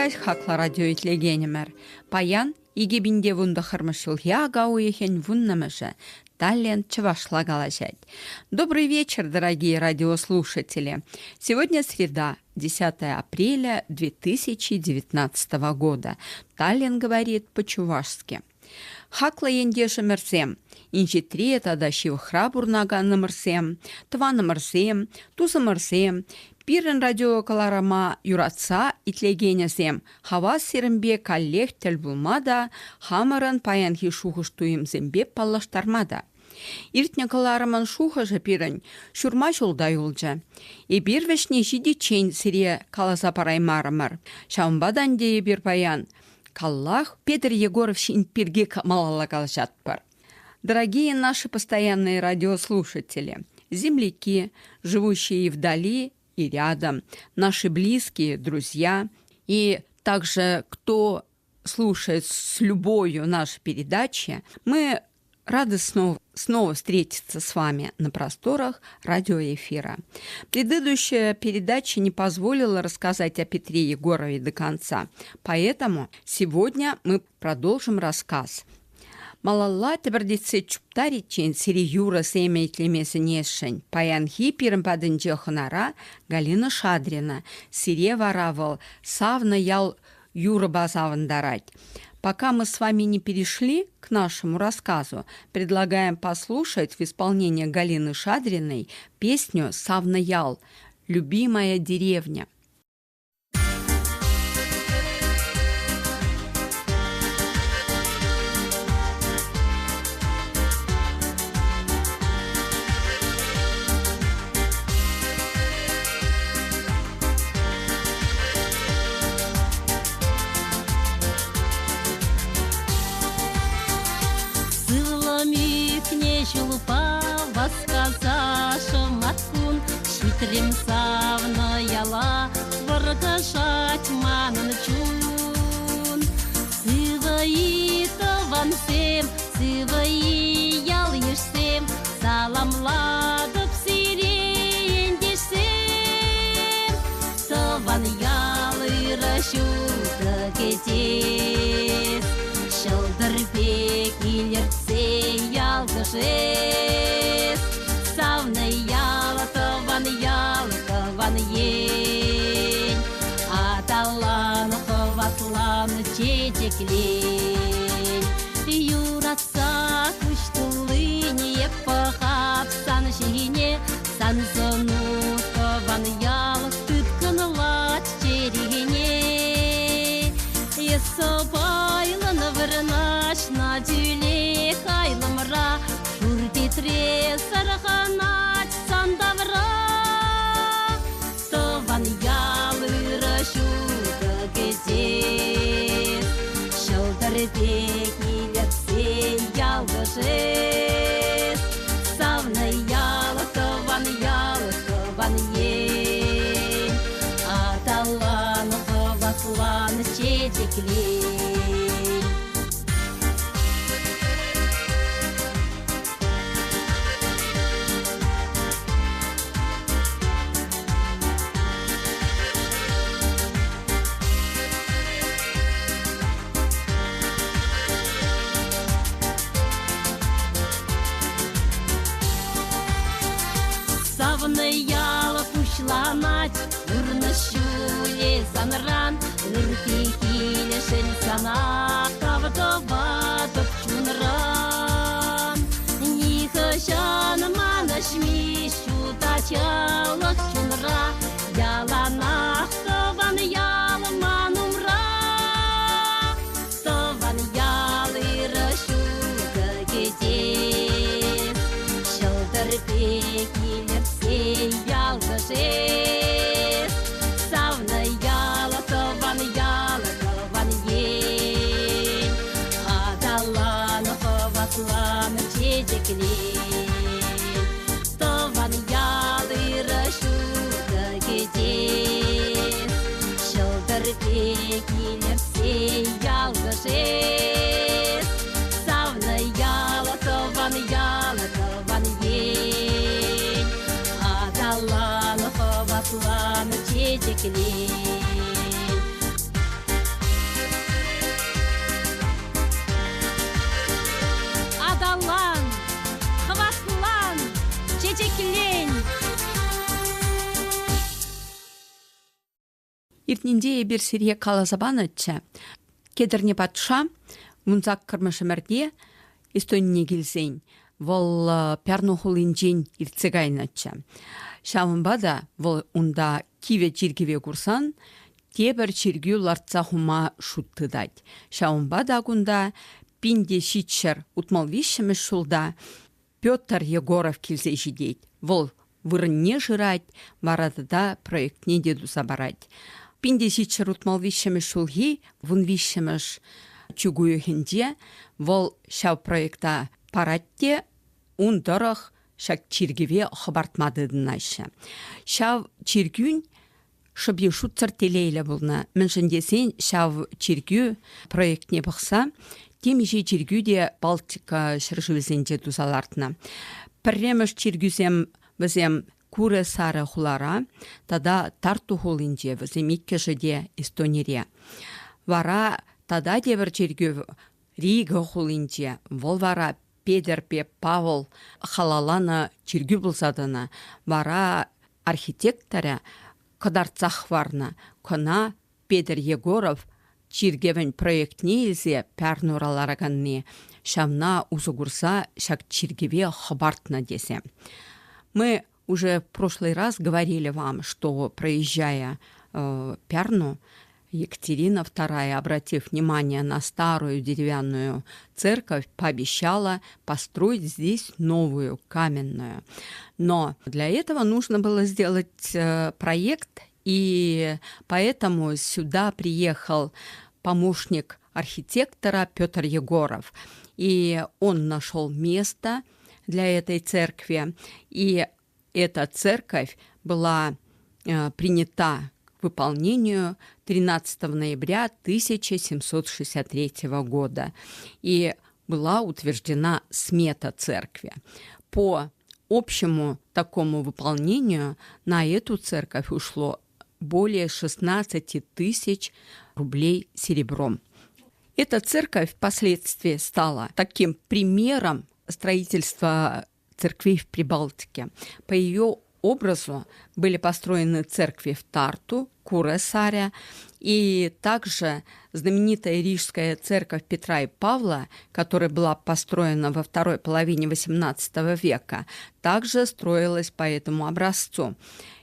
Ҫӗркаҫ хаклӑ радио итлекенӗмӗр. Паян 2019 ҫулхи ака уйӑхӗн вуннӑмӗшӗ. Таллин чӑвашла калаҫать. Добрый вечер, дорогие радиослушатели. Сегодня среда, 10 апреля 2019 года. Таллин говорит по-чувашски. Хаклӑ ентешӗмӗрсем, инҫетре тата ҫывӑхра пурӑнаканӑмӑрсем, тӑванӑмӑрсем, тусӑмӑрсем, пирӗн радиокӑларӑма юратса итлекенӗсем хавас сирӗнпе каллех тӗл пулма та, хамӑрӑн паянхи шухӑш-туйӑмсемпе паллаштарма та. Иртнӗ кӑларӑмӑн шухӑшӗ пирӗн ҫурма ҫулта юлчӗ. Эпир вӗҫне ҫитиччен сире каласа параймарӑмӑр. Ҫавӑнпа та ӗнтӗ эпир паян Каллах Петр Егоров ҫын пирки малалла калаҫатпӑр. Дорогие наши постоянные радиослушатели, земляки, живущие вдали и рядом, наши близкие, друзья и также кто слушает с любовью наши передачи, мы рады снова, снова встретиться с вами на просторах радиоэфира. Предыдущая передача не позволила рассказать о Петре Егорове до конца, поэтому сегодня мы продолжим рассказ. Малалла тӗпӗртетсе чуптариччен сире юрӑ семӗ итлеме сӗнесшӗн. Паянхи пирӗн патӗнче хӑнара Галина Шадрина. Сире вара вӑл савнӑ ял юрӑпа савӑнтарать. Пока мы с вами не перешли к нашему рассказу, предлагаем послушать в исполнении Галины Шадриной песню «Савна ял. Любимая деревня». Сывлӑм ӳкнӗ ҫулпа васкаса шӑматкун ҫитрӗм савнӑ яла, вӑркӑшать манӑн чун. Сывӑ-и, тӑвансем, сывӑ-и, ял-йышсем, саламлатӑп сире, ентешсем. Тӑван ял ырӑ ҫутӑ кӗтес, Ҫӑлтӑр пек илӗртсе ялкӑш эс. Савнӑ ял, тӑван ял, тӑван ен, Аталан, хӑватлан, чечеклен. Юратса куҫ туллине пӑхап сан ҫине, Сан сӑну тӑван ял тыткӑнлать чӗрине. Эс сӑпайлӑн вырнаҫнӑ тӳлек айлӑмра, Шур питре сӑрхӑнать сан тавра. Тӑван ял ырӑ ҫутӑ кӗтес, Ҫӑлтӑр пек илӗртсе ялкӑш эс. Савнӑ ял, тӑван ял, тӑван ен, Аталан, хӑватлан, чечеклен. Савнӑ ял пуҫланать, пурнӑҫ ҫулӗ санран, ырти килӗшӗн сана тав тӑватӑп чунран. Нихӑҫан манӑҫми ҫут ачалӑх чунра, яланах тӑван ял ман умра. Тӑван ял ырӑ ҫутӑ кӗтес, ҫӑлтӑр пек илӗртсе ялкӑш эс. Савнӑ ял, тӑван ял, тӑван ен, аталан, хӑватлан, чечеклен. Тӑван ял ырӑ ҫутӑ кӗтес, ҫӑлтӑр пек илӗртсе ялкӑш эс. Савнӑ ял, тӑван ял, тӑван ен, аталан, хӑватлан, чечеклен. Иртнинче эпир сире каласа панӑччӗ. Кедӗрне патша вунсаккӑрмӗш ӗмӗрте Эстонине килсен вӑл Пярну хулинчен иртсе кайнӑччӗ. Ҫавӑнпа та вӑл унта кивӗ чиркӗве курсан тепӗр чиркӳ лартса хума шут тытать. Ҫавӑнпа та кунта 1763 ҫулта Петр Егоров килсе ҫитет. Вӑл вырӑнне шырать, вара тата проектне те туса парать. 1763 ҫулхи 13-мӗш чӳк уйӑхӗнче вӑл ҫав проекта парать те ун тӑрӑх ҫак чиркӗве хӑпартма тытӑнаҫҫӗ. Ҫав чиркӳн шӑпи шутсӑр телейлӗ пулнӑ. Мӗншӗн тесен ҫав чиркӳ проектне пӑхса темиҫе чиркӳ те Балтика ҫӗршывӗсенче туса лартнӑ. Пӗрремӗш чиркӳсем вӗсем Куресаре хулара тата Тарту хулинче, вӗсем иккӗшӗ те Эстонире. Вара тата тепӗр чиркӳ Рига хулинче, вӑл вара Петӗрпе Павӑл халалланӑ чиркӳ пулса тӑнӑ. Вара архитекторӗ кӑтартсах хӑварнӑ. Кӑна Петӗр Егоров чиркӗвӗн проектне илсе Пярнура лараканни ҫавна усӑ курса ҫак чиркӗве хӑпартнӑ тесе. Мы уже в прошлый раз говорили вам, что проезжая Пярну, Екатерина II, обратив внимание на старую деревянную церковь, пообещала построить здесь новую каменную. Но для этого нужно было сделать проект, и поэтому сюда приехал помощник архитектора Петр Егоров. И он нашел место для этой церкви. И эта церковь была принята к выполнению 13 ноября 1763 года. И была утверждена смета церкви. По общему такому выполнению на эту церковь ушло более 16 тысяч рублей серебром. Эта церковь впоследствии стала таким примером строительства церквей в Прибалтике. По ее образу были построены церкви в Тарту, Куресаре, и также знаменитая Рижская церковь Петра и Павла, которая была построена во второй половине XVIII века, также строилась по этому образцу.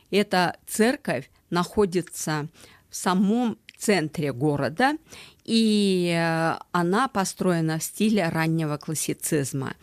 Эта церковь находится в самом центре города, и она построена в стиле раннего классицизма.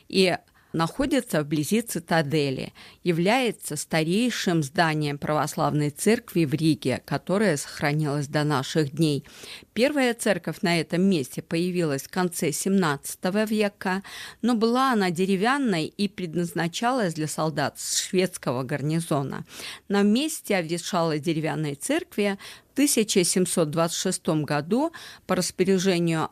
И находится вблизи цитадели, является старейшим зданием православной церкви в Риге, которое сохранилось до наших дней. Первая церковь на этом месте появилась в конце XVII века, но была она деревянной и предназначалась для солдат шведского гарнизона. На месте обветшалой деревянной церкви в 1726 году по распоряжению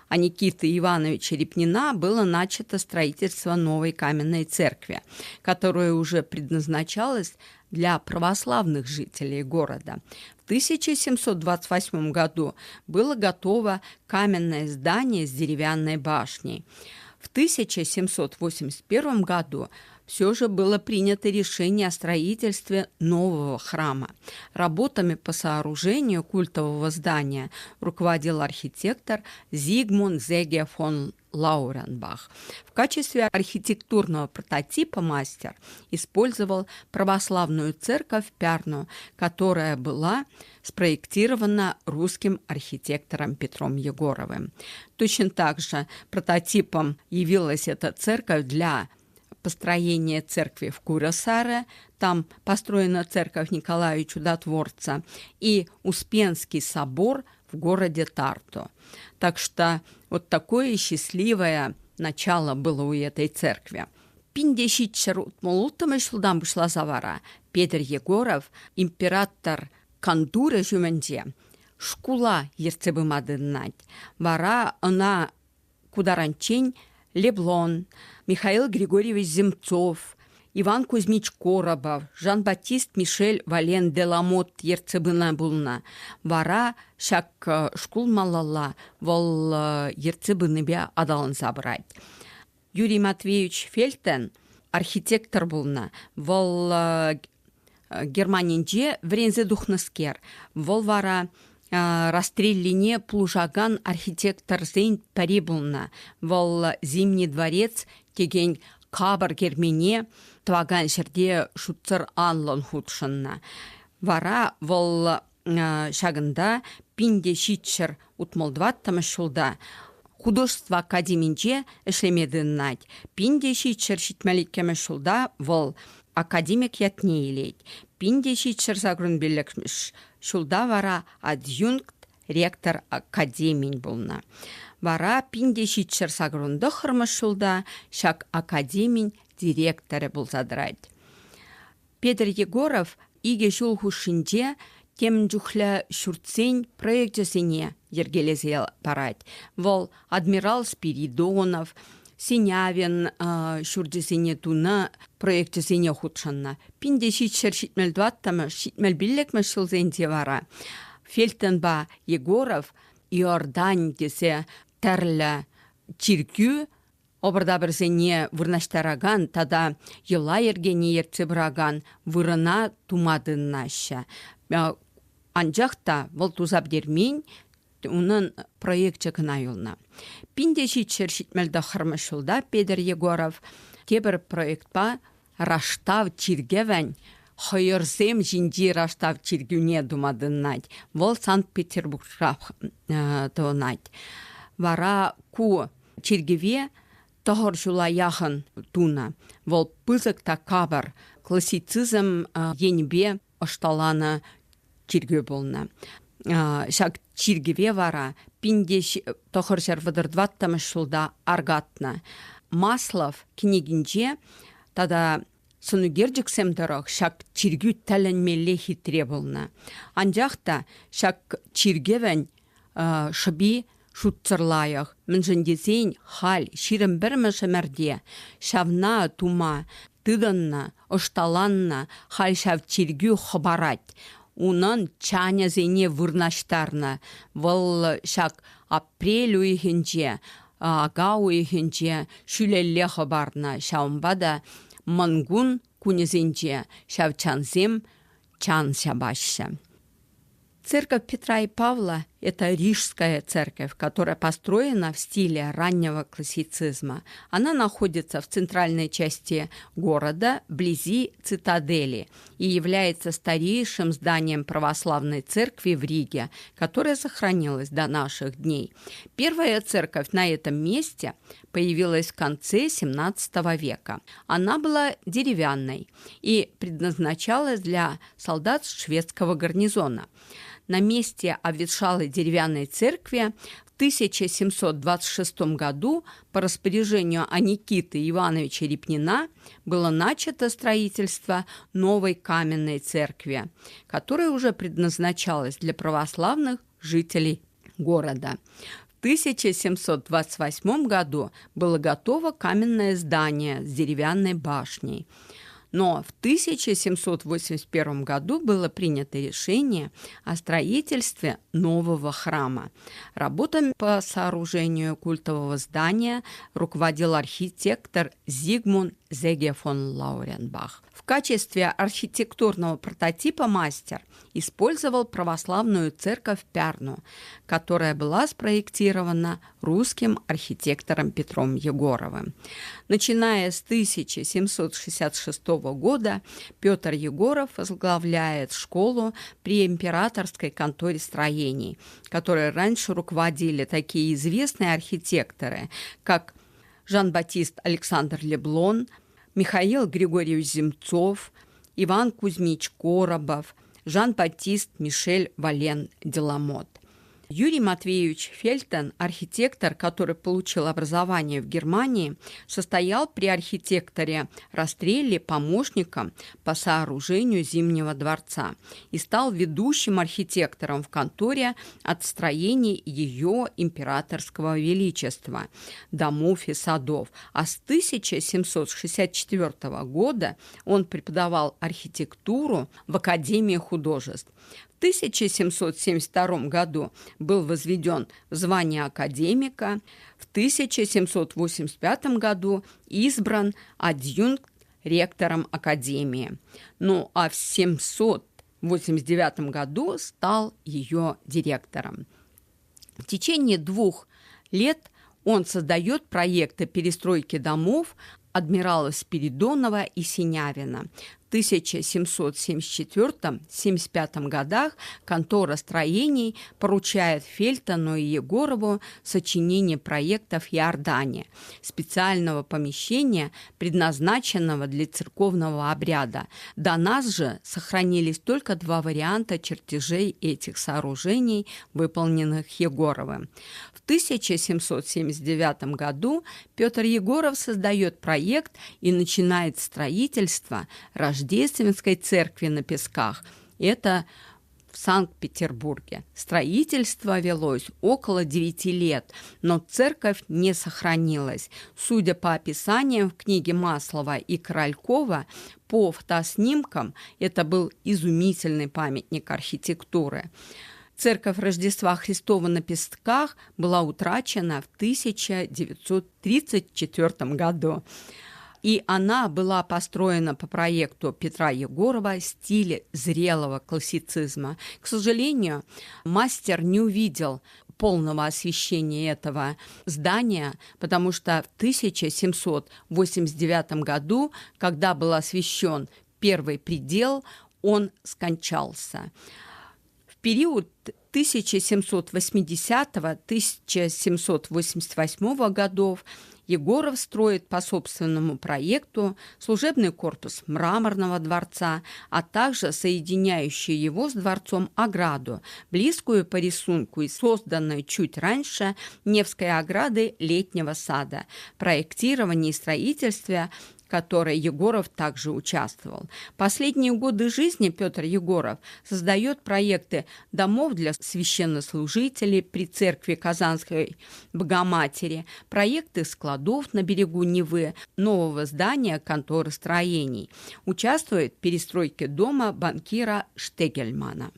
а Никиты Ивановича Репнина было начато строительство новой каменной церкви, которая уже предназначалась для православных жителей города. В 1728 году было готово каменное здание с деревянной башней. В 1781 году все же было принято решение о строительстве нового храма. Работами по сооружению культового здания руководил архитектор Зигмунд Зеге фон Лауренбах. В качестве архитектурного прототипа мастер использовал православную церковь Пярну, которая была спроектирована русским архитектором Петром Егоровым. Точно так же прототипом явилась эта церковь для построения церкви в Курасаре, там построена церковь Николая Чудотворца, и Успенский собор в городе Тарту. Так что вот такое счастливое начало было у этой церкви. Пинде ҫичҫӗр утмӑл ҫултан пуҫласа вара Петӗр Егоров император кантурӗ ҫумӗнче шкула ертсе пыма тытӑнать. Вара ӑна ку таранччен Леблон, Михаил Григорьевич Земцов, Иван Кузьмич Коробов, Жан-Батист Мишель Вален де Ламот ертсе пынӑ пулнӑ. Вара ҫак шкул малалла вӑл ертсе пынипе аталанса пырать. Юрий Матвеевич Фельтен архитектор пулнӑ. Вӑл Германинче вӗренсе тухнӑскер. Вӑл вара расстреллине пулӑшакан архитекторсен пӗри пулнӑ. Вӑл Зимний дворец текен капӑр кермене тӑвакан ҫӗрте шутсӑр анлӑн хутшӑннӑ. Вара вӑл ҫакӑнта 1764 ҫулта художество академинче ӗҫлеме тытӑнать. 1772 ҫулта вӑл академик ятне илет. 1785 ҫулта вара адъюнкт ректор академин пулнӑ. Вара 1789 ҫулта ҫак академин директорӗ пулса тӑрать. Петр Егоров икӗ ҫул хушшинче темӗн чухлӗ ҫуртсен проекчӗсене йӗркелесе парать. Вӑл адмирал Спиридонов, Синявин ҫурчӗсене тунӑ проекчӗсене хутшӑннӑ. 1774-мӗш, 75-мӗш ҫулсенче вара Фельтонпа Егоров Иордань тесе тӗрлӗ чиркӳ ӑпӑр-тапӑрсене вырнаҫтаракан тата йӑла-йӗркене ертсе пыракан вырӑна тума тытӑнаҫҫӗ. Анчах та вӑл туса пӗтермен, унӑн проекчӗ кӑна юлнӑ. 1779 ҫулта Петӗр Егоров тепӗр проектпа Раштав чиркӗвӗн хӑйӑрсем ҫинчи Раштав чиркӳне тума тытӑнать. Вӑл Санкт-Петербургра тӑвӑнать. Вара ку чиркӗве тӑхӑр ҫула яхӑн тунӑ. Вӑл пысӑк та капӑр классицизм енӗпе ӑшталанӑ чиркӳ пулнӑ. Ҫак чиркӗве вара 1934 ҫулта аркатнӑ. Маслов кӗнекинче тата сӑнӳкерчӗксем тӑрӑх ҫак чиркӳ тӗлӗнмелле хитре пулнӑ. Анчах та ҫак чиркӗвӗн шӑпи шутсӑр лайӑх, мӗншӗн тесен халь 21-мӗш ӗмӗрте ҫавна тума тытӑннӑ, ӑшталаннӑ, халь ҫав чиркӳ хӑпарать. Унӑн чанӗсене вырнаҫтарнӑ. Вӑл ҫак апрель уйӑхӗнче, ака уйӑхӗнче ҫӳлелле хӑпарнӑ. Ҫавӑнпа та Мӑнкун кунӗсенче ҫав чансем чан ҫапаҫҫӗ. Церковь Петра и Павла – это Рижская церковь, которая построена в стиле раннего классицизма. Она находится в центральной части города, вблизи цитадели, и является старейшим зданием православной церкви в Риге, которая сохранилась до наших дней. Первая церковь на этом месте появилась в конце XVII века. Она была деревянной и предназначалась для солдат шведского гарнизона. На месте обветшалой деревянной церкви в 1726 году по распоряжению Аникиты Ивановича Репнина было начато строительство новой каменной церкви, которая уже предназначалась для православных жителей города. В 1728 году было готово каменное здание с деревянной башней. Но в 1781 году было принято решение о строительстве нового храма. Работами по сооружению культового здания руководил архитектор Зигмунд Зеге фон Лауренбах. В качестве архитектурного прототипа мастер использовал православную церковь Пярну, которая была спроектирована русским архитектором Петром Егоровым. Начиная с 1766 года Петр Егоров возглавляет школу при императорской конторе строений, которой раньше руководили такие известные архитекторы, как Жан-Батист Александр Леблон, Михаил Григорьевич Земцов, Иван Кузьмич Коробов, Жан-Батист Мишель Вален Деламот. Юрий Матвеевич Фельтон, архитектор, который получил образование в Германии, состоял при архитекторе Расстреле помощником по сооружению Зимнего дворца и стал ведущим архитектором в конторе от строений ее императорского величества, домов и садов. А с 1764 года он преподавал архитектуру в Академии художеств. В 1772 году был возведен в звание академика, в 1785 году избран адъюнкт ректором академии. Ну а в 789 году стал ее директором. В течение двух лет он создает проекты перестройки домов адмирала Спиридонова и Синявина. В 1774-75 годах контора строений поручает Фельтону и Егорову сочинение проектов Иордания, специального помещения, предназначенного для церковного обряда. До нас же сохранились только два варианта чертежей этих сооружений, выполненных Егоровым. В 1779 году Петр Егоров создает проект и начинает строительство Рождественской церкви на Песках. Это в Санкт-Петербурге. Строительство велось около 9 лет, но церковь не сохранилась. Судя по описаниям в книге Маслова и Королькова, по фотоснимкам это был изумительный памятник архитектуры. Церковь Рождества Христова на Песках была утрачена в 1934 году. И она была построена по проекту Петра Егорова в стиле зрелого классицизма. К сожалению, мастер не увидел полного освещения этого здания, потому что в 1789 году, когда был освещен первый предел, он скончался. В период 1780-1788 годов Егоров строит по собственному проекту служебный корпус Мраморного дворца, а также соединяющую его с дворцом ограду, близкую по рисунку и созданную чуть раньше Невской ограды Летнего сада. Проектирование и строительстве которой Егоров также участвовал. Последние годы жизни Петр Егоров создает проекты домов для священнослужителей при церкви Казанской Богоматери, проекты складов на берегу Невы, нового здания конторы строений. Участвует в перестройке дома банкира Штегельмана.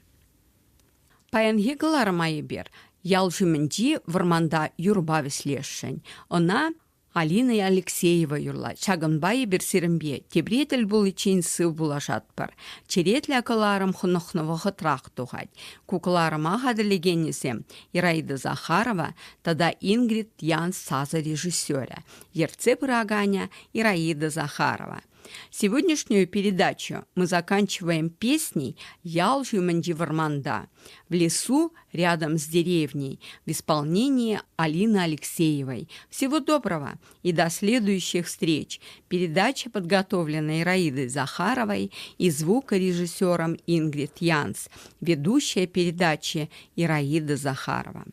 Паянхи кӑларӑма эпир ял ҫумӗнчи вӑрманта юрпа вӗҫлесшӗн. Ӑна Алина Алексеева юрлать. Ҫакӑнпа эпир сирӗнпе тепре тӗл пуличчен сыв пулашатпӑр. Черетлӗ кӑларӑм хӑнӑхнӑ вӑхӑтрах тухать. Ку кӑларӑма хатӗрлекенӗсем Ираида Захарова тата Ингрид Ян сасӑ режиссерӗ, ертсе пыраканӗ Ираида Захарова. Сегодняшнюю передачу мы заканчиваем песней «Ял ҫумӗнчи вӑрманта» в лесу рядом с деревней в исполнении Алины Алексеевой. Всего доброго и до следующих встреч. Передача подготовлена Ираидой Захаровой и звукорежиссером Ингрид Янс. Ведущая передачи Ираида Захарова.